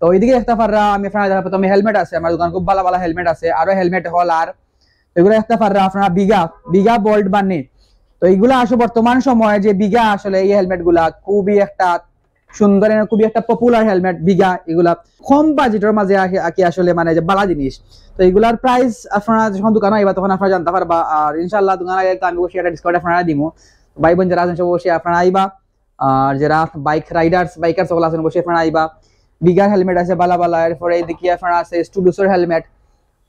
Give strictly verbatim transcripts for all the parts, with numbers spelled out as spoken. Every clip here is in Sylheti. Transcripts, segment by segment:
তো এইদিকে দেখতা পাররা, আমি আপনারা দেখা প্রথমে হেলমেট আছে, আমার দোকান খুব ভালা ভালা হেলমেট আছে, আরো হেলমেট হল আর এগুলা দেখতা পাররা আপনারা বিঘা, বিঘা বোল্ট বান্নি। তো এইগুলা আসলে বর্তমান সময়ে যে বিঘা আসলে এই হেলমেট গুলা খুবই একটা সুন্দর এবং খুবই একটা পপুলার হেলমেট বিঘা, এগুলা কম বাজেটর মাঝে আ-, আর কি আসলে মানে যে ভালা জিনিস। তো এগুলার প্রাইস আপনারা যখন দোকানে আইবা তখন আপনারা জানতা পারবা, আর ইনশাআল্লাহ দোকানে আইলে তো আমি অবশ্যই একটা ডিসকাউন্ট আপনারা দিমু। ভাই বোন যারা আছেন সব অবশ্যই আপনারা আইবা, আর যারা বাইক রাইডার্স, বাইকার সকল আছেন অবশ্যই আপনারা আইবা। বিঘার হেলমেট আছে ভালা ভালা, এরপরে এদিকে আপনারা আছে স্টুডুসর হেলমেট,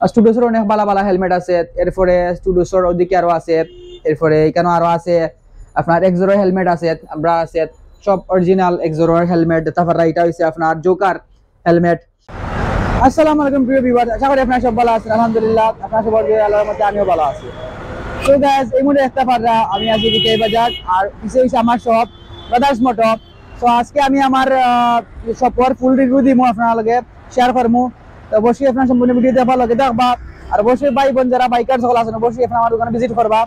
স্টুডুসর অনেক ভালা ভালা হেলমেট আছে, এরপরে স্টুডুসর ওদিকে আরো আছে, এরপরে এখানে আরো আছে আপনার এক্সোরর হেলমেট আছে, আমরা আছে সব অরিজিনাল এক্সোরর হেলমেট দেখতা পাররা। এটা হইছে আপনার জোকার হেলমেট। আসসালামু আলাইকুম প্রিয় ভিউয়ার, আশা করি আপনারা সব ভালা আছেন। আলহামদুলিল্লাহ, আপনারা সব ভালা আছেন, আল্লাহর রহমতে আমিও ভালা আছি। তো গাইস, এই মুহূর্তে দেখতা পাররা আমি আছি বিকাই বাজার, আর পিছে হইছে আমার শপ ব্রাদার্স মোটর। তো আজকে আমি আমার শপর ফুল রিভিউ দিমু, আপনারা লগে শেয়ার করমু। তো অবশ্যই আপনারা সম্পূর্ণ ভিডিও দেখবা, লগে দেখবা। আর অবশ্যই ভাই বোন যারা বাইকার সকল আছেন অবশ্যই আপনারা আমার দোকানে ভিজিট করবা।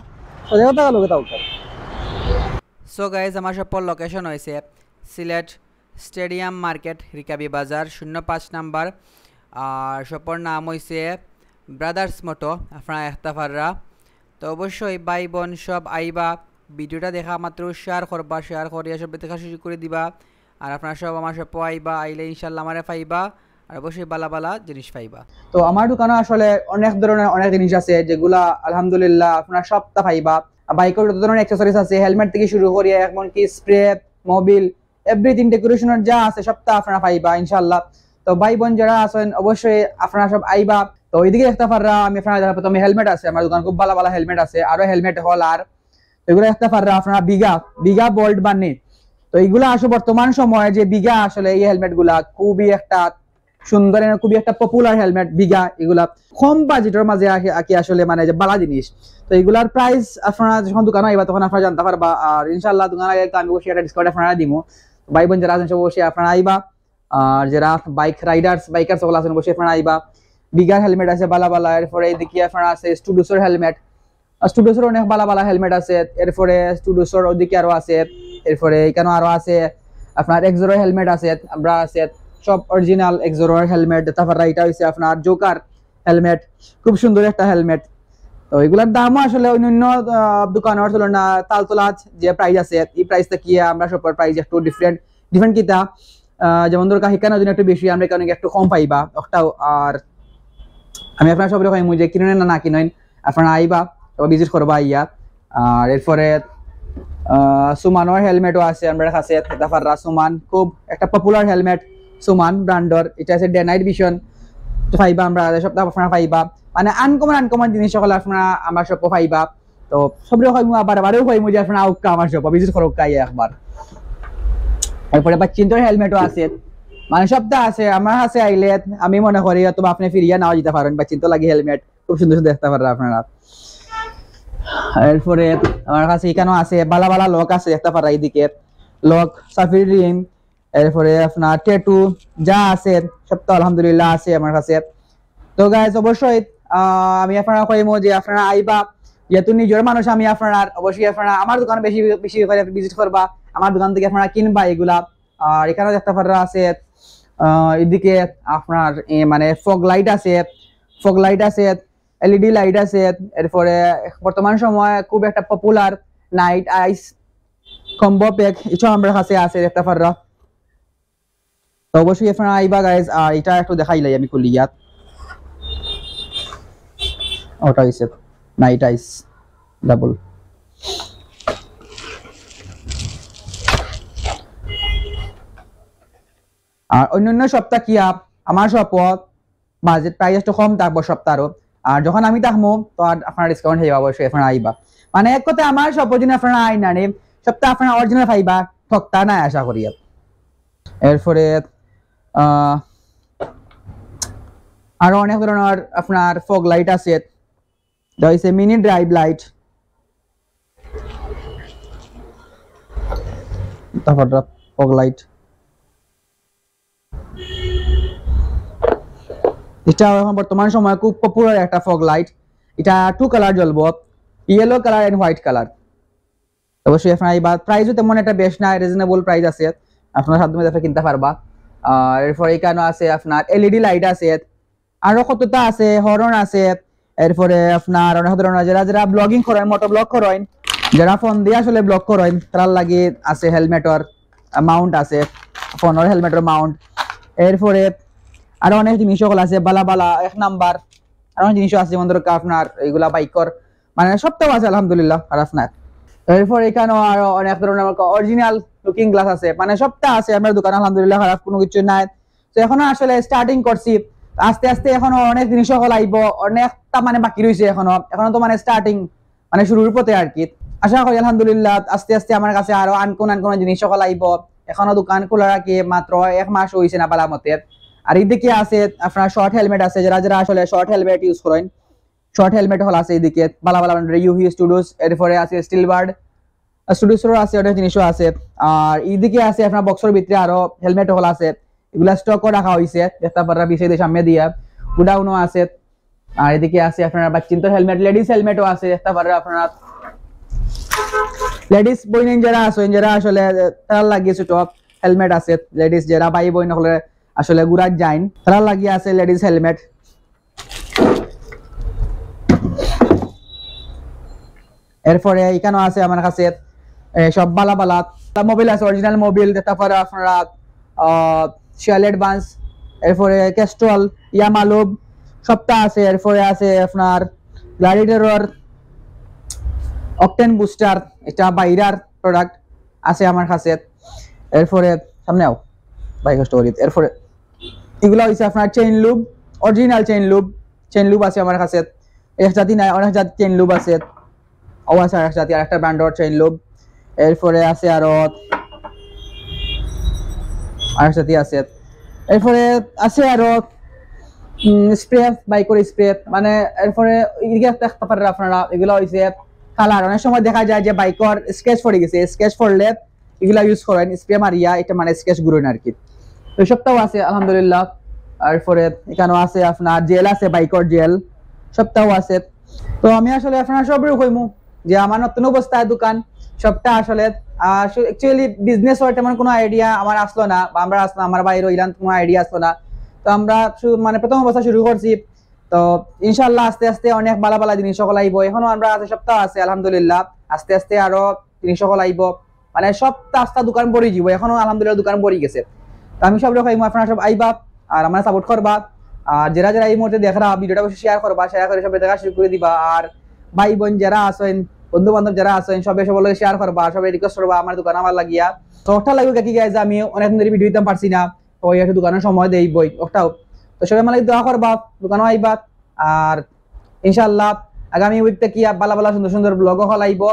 তো দেখো তাহলে লগে থাকো। সো গাইস, আমার শপর লোকেশন হইছে সিলেট স্টেডিয়াম মার্কেট, রিকাবি বাজার, শূন্য পাঁচ নাম্বার। আর শপর নাম হইছে ব্রাদার্স মোটো, আপনারা দেখতা পাররা। তো অবশ্যই ভাই বোন সব আইবা, ভিডিওটা দেখা মাত্র শেয়ার করবা, শেয়ার করিয়া সব দেখা শুরু করে দিবা। আর আপনারা সব আমার শপো আইবা, আইলে ইনশাল্লাহ আমারে পাইবা। আর অবশ্যই ভালা ভালা জিনিস পাইবা। তো আমার দোকানে আসলে অনেক ধরনের অনেক জিনিস আছে, যেগুলা আলহামদুলিল্লাহ আপনারা সবটা পাইবা। বাইকর যত ধরনের অ্যাক্সেসরিজ আছে, হেলমেট থেকে শুরু করিয়া এমনকি স্প্রে, মোবিল, এভরিথিং, ডেকোরেশনের যা আছে সবটা আপনারা পাইবা ইনশাল্লাহ। তো ভাই বোন যারা আছেন অবশ্যই আপনারা সব আইবা। তো এইদিকে দেখতা পাররা আমি আপনারা দেখা প্রথমে হেলমেট আছে, আমার দোকান খুব ভালা ভালা হেলমেট আছে, আরো হেলমেট হল আর এগুলা দেখতা পাররা আপনারা বিঘা, বিঘা বোল্ট বান্নি। তো এইগুলা আসলে বর্তমান সময়ে যে বিঘা আসলে এই হেলমেট গুলা খুবই একটা সুন্দর এবং খুবই একটা পপুলার হেলমেট বিঘা। এগুলা কম বাজেটর মাঝে আ-, আর কি আসলে মানে যে ভালা জিনিস। তো এগুলার প্রাইস আপনারা যখন দোকানে আইবা তখন আপনারা জানতা পারবা। আর ইনশাল্লাহ দোকানে আইলে তো আমি অবশ্যই একটা ডিসকাউন্ট আপনারা দিমু। ভাই বোন যারা আছেন সব অবশ্যই আপনারা আইবা। আর যারা বাইক রাইডার্স, বাইকার সকল আছেন অবশ্যই আপনারা আইবা। বিঘার হেলমেট আছে ভালা ভালা, এরপরে এদিকে আপনারা আছে স্টুডুসর হেলমেট, স্টুডুসর অনেক ভালা ভালা হেলমেট আছে, এরপরে স্টুডুসর ওদিকে আরো আছে, এরপরে এখানে আরো আছে আপনার এক্সোরর হেলমেট আছে, আমরা আছে সব অরিজিনাল এক্সোরর হেলমেট দেখতা পাররা। এটা হইছে আপনার জোকার হেলমেট, খুব সুন্দর একটা হেলমেট। তো এগুলার দামও আসলে অন্যান্য আহ, দোকানের তুলনা তালতলাত যে প্রাইস আছে এই প্রাইস থেকে আমরা শপর প্রাইস একটু ডিফারেন্ট, ডিফারেন্ট কিতা আহ, যেমন ধরো কাহিকানা যদি একটু বেশি আমরা এখানে একটু কম পাইবা ওটাও। আর আমি আপনারা সবরে কইমু যে কিনইন না না কিনইন, আপনারা আইবা, সবাই ভিজিট করবা আইয়া। আর এরপরে আহ, সুমানর হেলমেটও আছে আমরার কাছে, দেখতা পাররা সুমান খুব একটা পপুলার হেলমেট, সুমান ব্র্যান্ডর। এটা আছে ডে নাইট ভিশন, তো পাইবা আমরা সবটা আপনারা পাইবা, মানে আনকমন আনকমন জিনিস সকল আপনারা আমার শপো পাইবা। তো সবরে কইমু, আবার আবারও কইমু যে আপনারা আউক্কা আমার শপো ভিজিট করুক্কা আইয়া একবার। এরপরে বাচ্চিন্তর হেলমেটও আছে, মানে সবটা আছে আমার কাছে আইলে আমি মনে করি হয়তো বা আপনি ফিরিয়া নাও যেতে পারেন, বাচ্চিন্ত লাগি হেলমেট খুব সুন্দর সুন্দর দেখতা পাররা আপনারা। এরপরে আমার কাছে এখানেও আছে, ভালা ভালা লক আছে দেখতা পাররা, এইদিকে লক, সাফির রিং, এরপরে আপনার ট্যাটু যা আছে সব তো আলহামদুলিল্লাহ আছে আমার কাছে। তো গাইস অবশ্যই আহ, আমি আপনারা কইমু যে আপনারা আইবা, যেহেতু নিজের মানুষ আমি, আপনারা অবশ্যই আপনারা আমার দোকানে বেশি বেশি করে ভিজিট করবা, আমার দোকান থেকে আপনারা কিনবা এগুলা। আর এখানে দেখতা পাররা আছে আহ, এদিকে আপনার এ, মানে ফগ লাইট আছে, ফগ লাইট আছে, এলইডি লাইট আছে, এরপরে বর্তমান সময়ে খুব একটা পপুলার নাইট আইস কম্বো প্যাক, এটাও আমার কাছে আছে দেখতা পাররা। তো অবশ্যই আপনারা আইবা গাইস। আর এটা একটু দেখাইলাই আমি খুলিয়া, ওটা হইছে নাইট আইস ডাবল। আর অন্যান্য শপ থাকিয়া আমার শপত বাজেট প্রাইস একটু কম থাকবো সপ্তাহ আরো। আর যখন আমি থাকবো তো আর আপনারা ডিসকাউন্ট হইবা, অবশ্যই আপনারা আইবা। মানে এক কথা আমার শপো যদি আপনারা আইন না রে, সপ্তাহ আপনারা অরিজিনাল পাইবা, ঠকতা নাই আশা করি। এরপরে আহ, আরো অনেক ধরনের আপনার ফগ লাইট আছে, এটা হইছে মিনি ড্রাইভ লাইট, তারপর ফগ লাইট। এটা এখন বর্তমান সময়ে খুব পপুলার একটা ফগ লাইট। এটা টু কালার জ্বলবো, yellow colour and white colour. অবশ্যই আপনারা এই প্রাইসও তেমন একটা বেশ না, রিজনেবল প্রাইস আছে, আপনারা সাধ্যমতো কিনতে পারবা। আর এরপরে এখানো আছে আপনার এলইডি লাইট আছে, আরো কততা আছে, হর্ন আছে। এরপরে আপনার অনেক ধরনের যারা, যারা ব্লগিং করেন, মোটো ব্লগ করেন, যারা ফোন দিয়া আসলে ব্লগ করেন, তারার লাগি আছে হেলমেটর মাউন্ট আছে, ফোনর হেলমেটর মাউন্ট। এরপরে আরো অনেক জিনিস সকল আছে, বালা বালা এক নাম্বার আরো অনেক জিনিস আছে, যেমন ধরো আপনার এইগুলা বাইকর, মানে সবটাও আছে আলহামদুলিল্লাহ, খারাপ না। এরপরে এখানো আরো অনেক ধরনের অরিজিনাল লুকিং গ্লাস আছে, মানে সবটা আছে আমার দোকান আলহামদুলিল্লাহ, খারাপ কোনো কিছু নাই। তো এখনো আসলে স্টার্টিং করছি, আস্তে আস্তে এখনো অনেক জিনিস সকল আইবো, অনেকটা মানে বাকি রয়েছে এখনো, এখনো তো মানে স্টার্টিং, মানে শুরুর পথে আর কি। আশা করি আলহামদুলিল্লাহ আস্তে আস্তে আমার কাছে আরো আনকোন আনকোন জিনিস সকল আইবো। এখনো দোকান খোলা রাখি, মাত্র এক মাস হইছে না বালা মতে। আর এদিকে আছে আপনার শর্ট হেলমেট আছে, যারা যারা আসলে শর্ট হেলমেট ইউজ করেন, শর্ট হেলমেট হল আছে এদিকে, বালা বালা ইউভি স্টুডিওস, এরপরে আছে স্টিল বার্ড স্টুডিওসর আছে, অনেক জিনিসও আছে। আর এদিকে আছে আপনার বক্সর ভিতরে আরো হেলমেট হল আছে, এগুলা স্টকও রাখা হইছে, দেখতে পাররা বিশাইতে সামনে দিয়া গুডাউনও আছে। আর এদিকে আছে আপনার বাচ্চিন্তর হেলমেট, লেডিস হেলমেটও আছে, দেখতে পাররা আপনারা। লেডিস বইন যারা আছেন, যারা আসলে তারার লাগিয়ে ছোট হেলমেট আছে, লেডিস যারা ভাই বইন হলে আসলে ঘুরার যাইন, তারার লাগিয়ে আছে লেডিস হেলমেট। এরপরে এখানো আছে আমার কাছে, এ, সব বালা বালা মোবিল আছে, অরিজিনাল মোবিল, তারপরে আপনারা, আহ, শিয়াল অ্যাডভান্স, এরপরে ক্যাস্ট্রল, ইয়ামালুব, সবটা আছে। এরপরে আছে আপনার গ্লাডিয়েটরর অকটেন বুস্টার, এটা বাইরার প্রোডাক্ট আছে আমার কাছে। এরপরে সামনে আও, ভাই কষ্ট করি। এরপরে এগুলা হইছে আপনার chain lube, original chain lube, chain lube আছে আমার কাছে। এক জাতি নাই, অনেক জাতি চেইন লুব আছে। ও আছে আরেক জাতি, আরেকটা ব্র্যান্ডর চেইন লুব। এরপরে আছে আরো আরেক জাতি আছে। এরপরে আছে আরো, উম, স্প্রে, বাইকর স্প্রে, মানে এরপরে এদিকে দেখতে পারেন আপনারা, এগুলা হইছে কালার। অনেক সময় দেখা যায় যে বাইকর স্ক্র্যাচ পড়ে গেছে, স্ক্র্যাচ পড়লে এগুলা ইউজ করেন, স্প্রে মারিয়া এটা মানে স্ক্র্যাচ ঘুরেন আর কি। তো সবটাও আছে আলহামদুলিল্লাহ। এরপরে এখানেও আছে আপনার জেল আছে, বাইকর জেল, সবটাও আছে। তো আমি আসলে আপনারা সবরে কইমু যে আমার নতুন অবস্থায় দোকান, সবটা আসলে, আহ, actually business অর তেমন কোনো আইডিয়া আমার আসলো না, বা আমরা আসলাম, আমার বাইরে ইলান কোনো আইডিয়া আসলো না। তো আমরা শুধু মানে প্রথম অবস্থা শুরু করছি। তো ইনশাআল্লাহ আস্তে আস্তে অনেক বালা বালা জিনিস সকল আইবো। এখনো আমরা আছে, সবটা আছে আলহামদুলিল্লাহ। আস্তে আস্তে আরো জিনিস সকল আইবো, মানে সবটা আস্তা দোকান ভরি যাইবো। এখনো আলহামদুলিল্লাহ দোকান ভরি গেছে। তো আমি সবরে কইমু আপনারা সব আইবা আর আমারে সাপোর্ট করবা। আর যারা যারা এই মুহূর্তে দেখরা ভিডিওটা অবশ্যই শেয়ার করবা, শেয়ার করে সবাই দেখা শুরু করে দিবা। আর ভাই বইন যারা আছেন, বন্ধু বান্ধব যারা আছেন, সবাই সবার লগে শেয়ার করবা, সবাই রিকোয়েস্ট করবা আমার দোকান আমার লাগিয়া। তো ওটা লাগবে কি গাইজ, আমি অনেকদিন ধরে ভিডিও দিতাম পারছি না, তো ওই একটু দোকানের সময় দেই বই ওটাও। তো সবাই আমার লাগি দোয়া করবা, দোকানও আইবা। আর ইনশাআল্লাহ আগামী উইক থাকি বালা বালা সুন্দর সুন্দর ব্লগও হলাইব।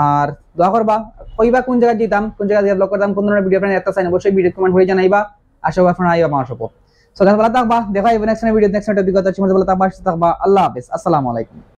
আর দোয়া করবা, কইবা কোন জায়গায় দিতাম, কোন জায়গায় ব্লগ করতাম, কোন ধরনের ভিডিও আপনারা দেখতে চান, অবশ্যই ভিডিও কমেন্ট করে জানাইবা। আশা করি আপনারা আইবা আমার সব। তো গাইজ, ভালো থাকবা, দেখা হইব নেক্সট ভিডিও, নেক্সট একটা অভিজ্ঞতা, সে ভালো থাকবা, সুস্থ থাকবা, আল্লাহ হাফেজ, আসসালামু আলাইকুম।